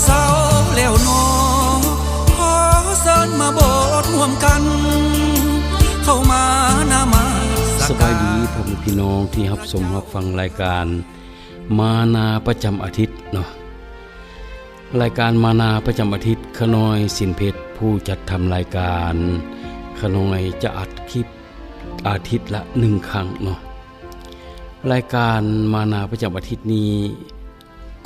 ເຊົ້າແລ້ວໜໍ ຂໍເຊີນມາໂບດຮ່ວມກັນ ເຂົ້າມານະມັດສະການ. ສະບາຍດີພໍ່ແມ່ພີ່ນ້ອງທີ່ຮັບຊົມຮັບຟັງລາຍການມານາປະຈຳອາທິດເນາະ. ລາຍການມານາປະຈຳອາທິດ, ຂະນ້ອຍ ສິນເພັດ ຜູ້ຈັດທຳລາຍການ, ຂະນ້ອຍຈະອັດຄລິບອາທິດລະໜຶ່ງຄັ້ງເນາະ. ລາຍການມານາປະຈຳອາທິດນີ້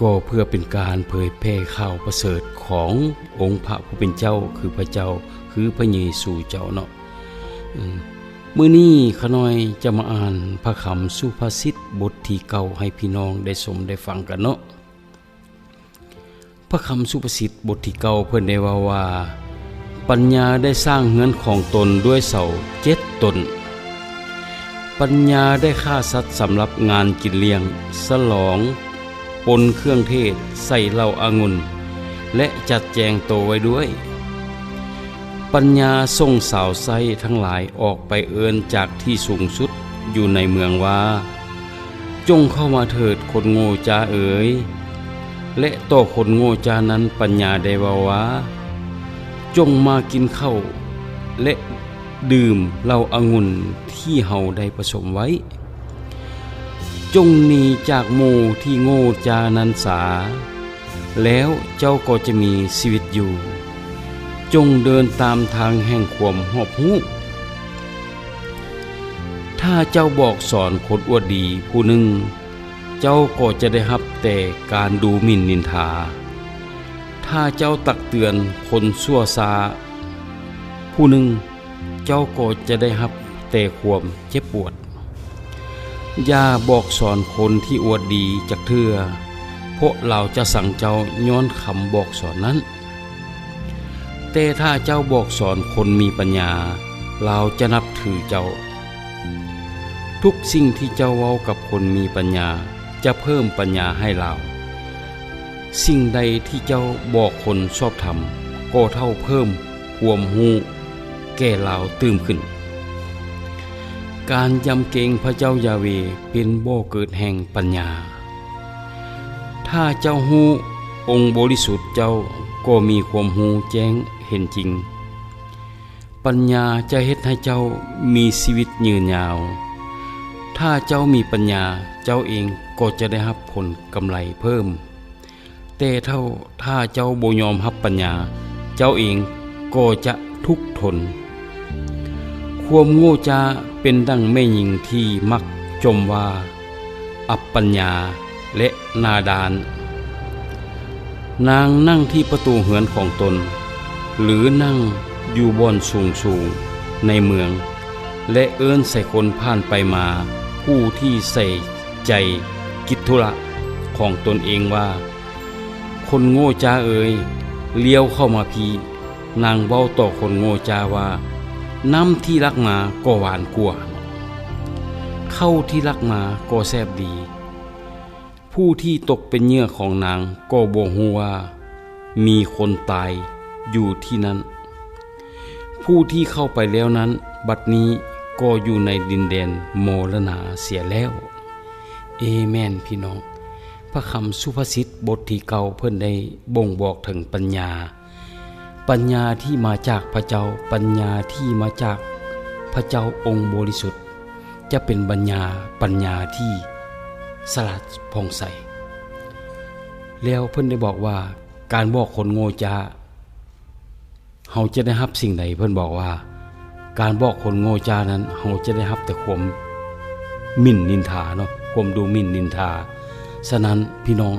ກໍເພື່ອເປັນການເຜີຍແຜ່ຂ່າວປະເສີດຂອງອົງພະຜູ້ເປັນເຈົ້າ ຄືພະເຈົ້າ ຄືພະເຢຊູເຈົ້າເນາະ. ເອີ ມື້ນີ້ຂ້ານ້ອຍຈະມາອ່ານພະຄຳສຸພາສິດບົດທີເກົ້າ ໃຫ້ພີ່ນ້ອງໄດ້ຊົມໄດ້ຟັງກັນເນາະ. ພະຄຳສຸພາສິດບົດທີເກົ້າ ເພິ່ນໄດ້ເວົ້າວ່າ, ປັນຍາໄດ້ສ້າງເຮືອນຂອງຕົນດ້ວຍເສົາເຈັດຕົ້ນ. ປັນຍາໄດ້ຂ້າສັດສຳລັບງານກິນລ້ຽງ, ສະຫຼອງ, ປົນເຄື່ອງເທດໃສ່ເຫຼົ້າອະງຸ່ນ ແລະ ຈັດແຈງໂຕໄວ້ດ້ວຍ. ປັນຍາສົ່ງສາວໃຊ້ທັງຫຼາຍອອກໄປເອີ້ນຈາກທີ່ສູງສຸດຢູ່ໃນເມືອງວ່າ, ຈົ່ງເຂົ້າມາເຖີດຄົນໂງ່ຈ້າເອີຍ. ແລະ ຕໍ່ຄົນໂງ່ຈ້ານັ້ນປັນຍາໄດ້ເວົ້າວ່າ, ຈົ່ງມາກິນເຂົ້າ ແລະ ດື່ມເຫຼົ້າອະງຸ່ນທີ່ເຮົາໄດ້ປະສົມໄວ້. ຈົ່ງໜີຈາກໝູ່ທີ່ໂງ່ຈ້ານັ້ນສາ, ແລ້ວເຈົ້າກໍຈະມີຊີວິດຢູ່. ຈົ່ງເດີນຕາມທາງແຫ່ງຄວາມຮອບຮູ້. ຖ້າເຈົ້າບອກສອນຄົນອວດດີຜູ້ໜຶ່ງ, ເຈົ້າກໍຈະໄດ້ຮັບແຕ່ການດູໝິ່ນນິນທາ. ຖ້າເຈົ້າຕັກເຕືອນຄົນຊົ່ວຊ້າຜູ້ໜຶ່ງ, ເຈົ້າກໍຈະໄດ້ຮັບແຕ່ຄວາມເຈັບປວດ. ຢ່າບອກສອນຄົນທີ່ອວດດີຈັກເທື່ອ, ເພາະລາວຈະສັງເຈົ້າຍ້ອນຄຳບອກສອນນັ້ນ. ແຕ່ຖ້າເຈົ້າບອກສອນຄົນມີປັນຍາ, ລາວຈະນັບຖືເຈົ້າ. ທຸກສິ່ງທີ່ເຈົ້າເວົ້າກັບຄົນມີປັນຍາ ຈະເພີ່ມປັນຍາໃຫ້ລາວ. ສິ່ງໃດທີ່ເຈົ້າບອກຄົນຊອບທຳ ກໍເທົ່າເພີ່ມຄວາມຮູ້ແກ່ລາວຕື່ມຂຶ້ນ. ການຢຳເກງພະເຈົ້າຢາເວເປັນບໍ່ເກີດແຫ່ງປັນຍາ. ຖ້າເຈົ້າຮູ້ອົງບໍລິສຸດ, ເຈົ້າກໍມີຄວາມຮູ້ແຈ້ງເຫັນຈິງ. ປັນຍາຈະເຮັດໃຫ້ເຈົ້າມີຊີວິດຍືນຍາວ. ຖ້າເຈົ້າມີປັນຍາ, ເຈົ້າເອງກໍຈະໄດ້ຮັບຜົນກຳໄລເພີ່ມ. ແຕ່ຖ້າ ຖ້າເຈົ້າບໍ່ຍອມຮັບປັນຍາ, ເຈົ້າເອງກໍຈະທຸກທົນ. ຄວາມໂງ່ຈ້າເປັນດັ່ງແມ່ຍິງທີ່ມັກຈົ່ມວ່າ ອັບປັນຍາ ແລະ ໜ້າດ້ານ. ນາງນັ່ງທີ່ປະຕູເຮືອນຂອງຕົນ ຫຼື ນັ່ງຢູ່ບ່ອນສູງໆໃນເມືອງ ແລະ ເອີ້ນໃສ່ຄົນຜ່ານໄປມາ ຜູ້ທີ່ໃສ່ໃຈກິດທຸລະຂອງຕົນເອງວ່າ, ຄົນໂງ່ຈ້າເອີຍ, ລ້ຽວເຂົ້າມາພີ້. ນາງເວົ້າຕໍ່ຄົນໂງ່ຈ້າວ່າ, ນ້ຳທີ່ລັກມາກໍຫວານກວ່າ, ເຂົ້າທີ່ລັກມາກໍແຊບດີ. ຜູ້ທີ່ຕົກເປັນເຫຍື່ອຂອງນາງກໍບໍ່ຮູ້ວ່າມີຄົນຕາຍຢູ່ທີ່ນັ້ນ. ຜູ້ທີ່ເຂົ້າໄປແລ້ວນັ້ນ, ບັດນີ້ກໍຢູ່ໃນດິນແດນມໍລະນາເສຍແລ້ວ. ເອແມນ, ພີ່ນ້ອງ. ພະຄຳສຸພາສິດບົດທີເກົ້າ ເພິ່ນໄດ້ບົ່ງບອກເຖິງປັນຍາ, ປັນຍາທີ່ມາຈາກພະເຈົ້າ, ປັນຍາທີ່ມາຈາກພະເຈົ້າອົງບໍລິສຸດ, ຈະເປັນບັນຍາ, ປັນຍາທີ່ສະຫຼາດຜ່ອງໃສ. ແລ້ວເພິ່ນໄດ້ບອກວ່າ, ການບອກຄົນໂງ່ຈ້າ, ເຮົາຈະໄດ້ຮັບສິ່ງໃດ? ເພິ່ນບອກວ່າ ການບອກຄົນໂງ່ຈ້ານັ້ນ ເຮົາຈະໄດ້ຮັບແຕ່ຄວາມໝິ່ນນິນທາເນາະ, ຄວາມດູໝິ່ນນິນທາ. ສະນັ້ນ ພີ່ນ້ອງ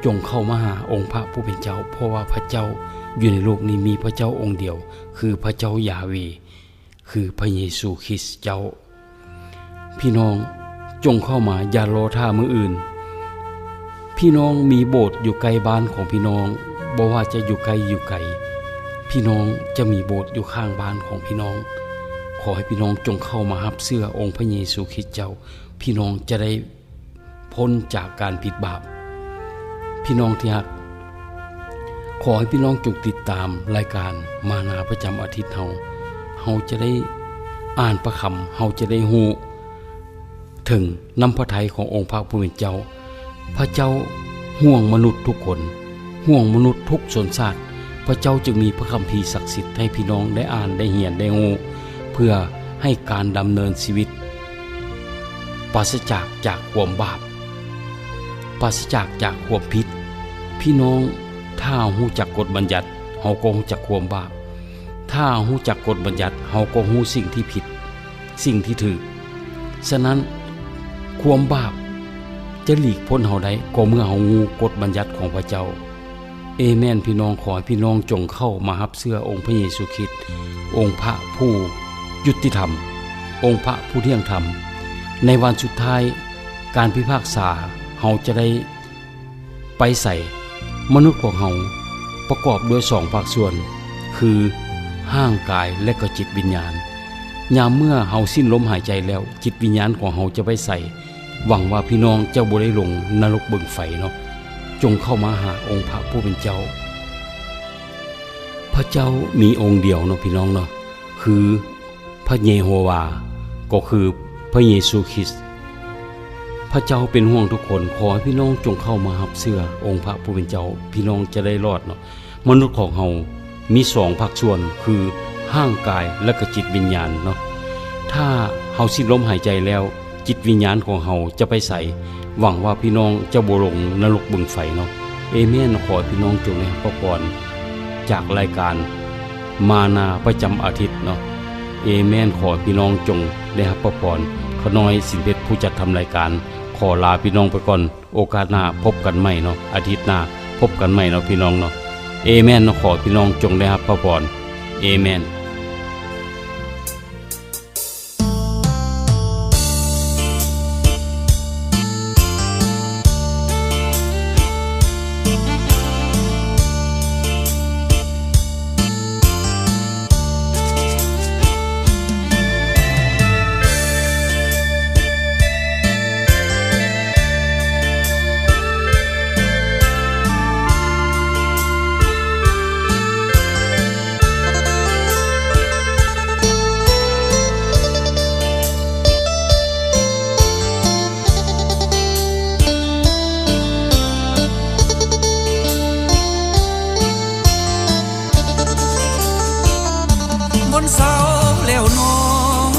ຈົ່ງເຂົ້າມາຫາອົງພະຜູ້ເປັນເຈົ້າ, ເພາະວ່າພະເຈົ້າຢູ່ໃນໂລກນີ້ມີພະເຈົ້າອົງດຽວ, ຄືພະເຈົ້າຢາເວ, ຄືພະເຢຊູຄຣິສເຈົ້າ. ພີ່ນ້ອງຈົ່ງເຂົ້າມາ, ຢ່າລໍຖ້າມື້ອື່ນ. ພີ່ນ້ອງມີໂບດຢູ່ໃກ້ບ້ານຂອງພີ່ນ້ອງ, ບໍ່ວ່າຈະຢູ່ໃກ້ຢູ່ໄກ, ພີ່ນ້ອງຈະມີໂບດຢູ່ຂ້າງບ້ານຂອງພີ່ນ້ອງ. ຂໍໃຫ້ພີ່ນ້ອງຈົ່ງເຂົ້າມາຮັບເຊື່ອອົງພະເຢຊູຄຣິສເຈົ້າ, ພີ່ນ້ອງຈະໄດ້ ພົ້ນຈາກການຜິດບາບ. ພີ່ນ້ອງທີ່ຮັກ, ຂໍໃຫ້ພີ່ນ້ອງຈົ່ງຕິດຕາມລາຍການມານາປະຈຳອາທິດເຮົາ. ເຮົາຈະໄດ້ອ່ານພະຄຳ, ເຮົາຈະໄດ້ຮູ້ເຖິງນ້ຳພະໄທຂອງອົງພະຜູ້ເປັນເຈົ້າ. ພະເຈົ້າຫ່ວງມະນຸດທຸກຄົນ. ຮ່ວມມະນຸດທຸກຊົນຊາດ, ພະເຈົ້າຈຶ່ງມີພະຄຳພີສັກສິດໃຫ້ພີ່ນ້ອງໄດ້ອ່ານ, ໄດ້ຮຽນ, ໄດ້ຮູ້, ເພື່ອໃຫ້ການດຳເນີນຊີວິດປາສະຈາກຈາກຄວາມບາບ, ປາສະຈາກຈາກຄວາມຜິດ. ພີ່ນ້ອງ, ຖ້າເຮົາຮູ້ຈັກກົດບັນຍັດ, ເຮົາກໍຮູ້ຈັກຄວາມບາບ. ຖ້າເຮົາຮູ້ຈັກກົດບັນຍັດ, ເຮົາກໍຮູ້ສິ່ງທີ່ຜິດ, ສິ່ງທີ່ຖືກ. ສະນັ້ນ, ຄວາມບາບຈະຫຼີກພົ້ນເຮົາໄດ້ ກໍເມື່ອເຮົາຮູ້ກົດບັນຍັດຂອງພະເຈົ້າ. ເອແມນ. ພີ່ນ້ອງ, ຂໍໃຫ້ພີ່ນ້ອງຈົ່ງເຂົ້າມາຮັບເຊື່ອອົງພະເຢຊູຄຣິດ, ອົງພະຜູ້ຍຸຕິທຳ, ອົງພະຜູ້ທ່ຽງທຳ. ໃນວັນສຸດທ້າຍ, ການພິພາກສາເຮົາຈະໄດ້ ໄປໃສ? ມະນຸດຂອງເຮົາປະກອບດ້ວຍສອງພາກສ່ວນ ຄືຮ່າງກາຍ ແລະ ກໍຈິດວິນຍານ. ຍາມເມື່ອເຮົາສິ້ນລົມຫາຍໃຈແລ້ວ, ຈິດວິນຍານຂອງເຮົາຈະໄປໃສ? ຫວັງວ່າພີ່ນ້ອງຈະບໍ່ໄດ້ລົງນະລົກເບິ່ງໄຟເນາະ. ຈົ່ງເຂົ້າມາຫາອົງພະຜູ້ເປັນເຈົ້າ. ພະເຈົ້າມີອົງດຽວເນາະ ພີ່ນ້ອງເນາະ, ຄື ພະເຍໂຮວາ ກໍຄືພະເຢຊູຄຣິດ. ພະເຈົ້າເປັນຫ່ວງທຸກຄົນ. ຂໍໃຫ້ພີ່ນ້ອງຈົ່ງເຂົ້າມາຮັບເຊື່ອອົງພະຜູ້ເປັນເຈົ້າ, ພີ່ນ້ອງຈະໄດ້ລອດເນາະ. ມະນຸດຂອງເຮົາມີສອງພາກສ່ວນ ຄືຮ່າງກາຍ ແລະ ກໍຈິດວິນຍານເນາະ. ຖ້າເຮົາສິ້ນລົມຫາຍໃຈແລ້ວ, ຈິດວິນຍານຂອງເຮົາຈະໄປໃສ? ຫວັງວ່າພີ່ນ້ອງຈະບໍ່ລົງນະລົກເບິ່ງໄຟເນາະ. ເອແມນ. ຂໍໃຫ້ພີ່ນ້ອງຈົ່ງໄດ້ຮັບພະພອນຈາກລາຍການມານາປະຈຳອາທິດເນາະ. ເອແມນ. ຂໍໃຫ້ພີ່ນ້ອງຈົ່ງໄດ້ຮັບພະພອນ. ຂ້ານ້ອຍ ສິນເພັດ ຜູ້ຈັດທຳລາຍການ ຂໍລາພີ່ນ້ອງໄປກ່ອນ. ໂອກາດໜ້າພົບກັນໃໝ່ເນາະ, ອາທິດໜ້າພົບກັນໃໝ່ເນາະ ພີ່ນ້ອງເນາະ. ເອແມນ. ຂໍໃຫ້ພີ່ນ້ອງຈົ່ງໄດ້ຮັບພະພອນ. ເອແມນ. ວັນເສົາແລ້ວເນາະ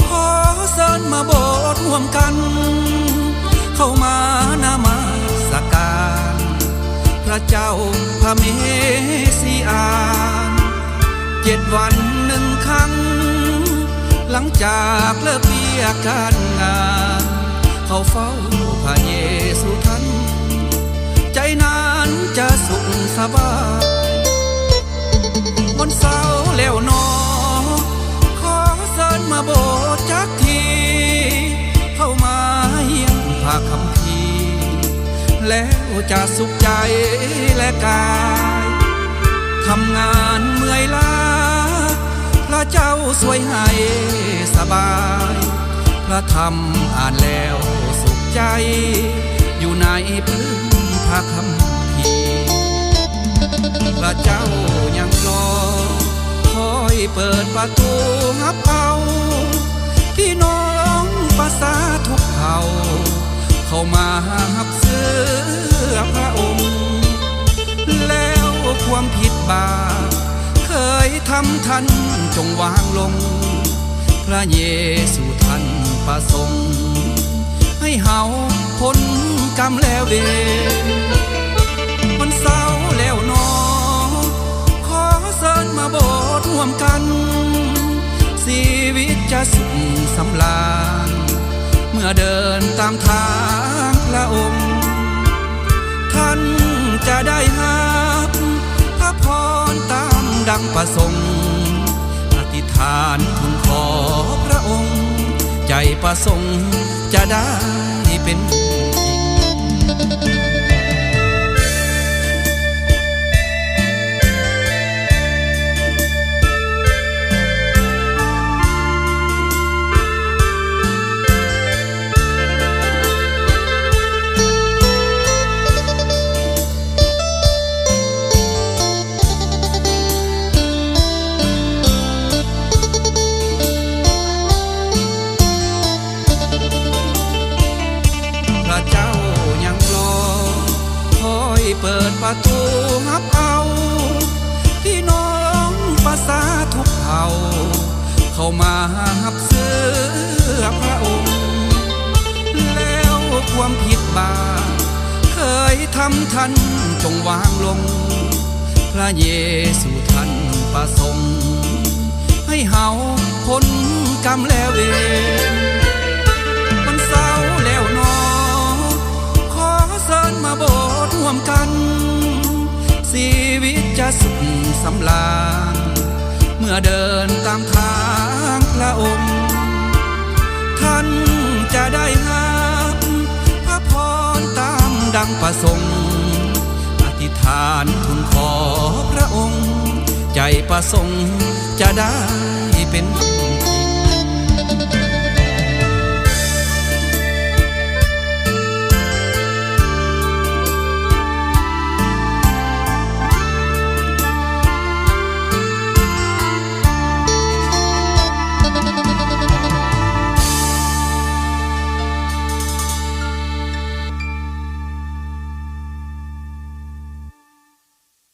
ຂໍເຊີນມາໂບດຮ່ວມກັນ ເຂົ້າມານະມັດສະການ ພະເຈົ້າພະເມຊິອານ ເຈັດວັນໜຶ່ງຄັ້ງ ຫຼັງຈາກເລີກວຽກການງານ ເຂົ້າເຝົ້າພະເຢຊູທັນ ໃຈນັ້ນຈະສຸກສະບາຍ. ວັນເສົາແລ້ວເນາະ ຂໍເຊີນມາໂບດຈັກທີ ເຂົ້າມາຮຽນພະຄຳພີ ແລ້ວຈະສຸກໃຈແລະກາຍ ທຳງານເມື່ອຍລ້າ ພະເຈົ້າຊ່ວຍໃຫ້ສະບາຍ ພະທຳອ່ານແລ້ວສຸກໃຈ ຢູ່ໃນປຶ້ມພະຄຳພີ ພະເຈົ້າຍັງລໍ ຄອຍເປີດປະຕູຮັບເອົາ ພີ່ນ້ອງປະຊາທຸກເຜົ່າ ເຂົ້າມາຮັບເຊື່ອພະອົງ ແລ້ວຄວາມຜິດບາບເຄີຍທຳທ່ານຈົ່ງວາງລົງ ພະເຢຊູທ່ານປະສົງ ໃຫ້ເຮົາພົ້ນກຳແລເວນ. ວັນເສົາແລ້ວໜໍ ຂໍເຊີນມາໂບດຮ່ວມກັນ ຊີວິດຈະສຸກສຳລານ ເມື່ອເດີນຕາມທາງພະອົງ ທ່ານຈະໄດ້ຮັບພະພອນຕາມດັ່ງປະສົງ ອະທິຖານທູນຂໍພະອົງ ໃຈປະສົງຈະໄດ້ເປັນຈິງ. ພະເຈົ້າຍັງລໍ ຄອຍເປີດປະຕູ ເຂົ້າມາຮັບເຊື້ອພະອົງ ແລ້ວຄວາມຜິດບາບເຄີຍທຳ ທ່ານຈົ່ງວາງລົງ. ພະເຢຊູທ່ານປະສົງ ໃຫ້ເຮົາພົ້ນກຳແລເວນ. ມັນເຊົ້າແລ້ວໜໍ ຂໍເຊີນມາໂບດຮ່ວມກັນ ຊີວິດຈະສຸກສຳລານ ເມື່ອເດີນຕາມທາງພະອົງ. ທ່ານຈະໄດ້ຮັບພະພອນຕາມດັ່ງປະສົງ. ອະທິຖານທູນຂໍພະອົງ ໃຈປະສົງຈະໄດ້ເປັນ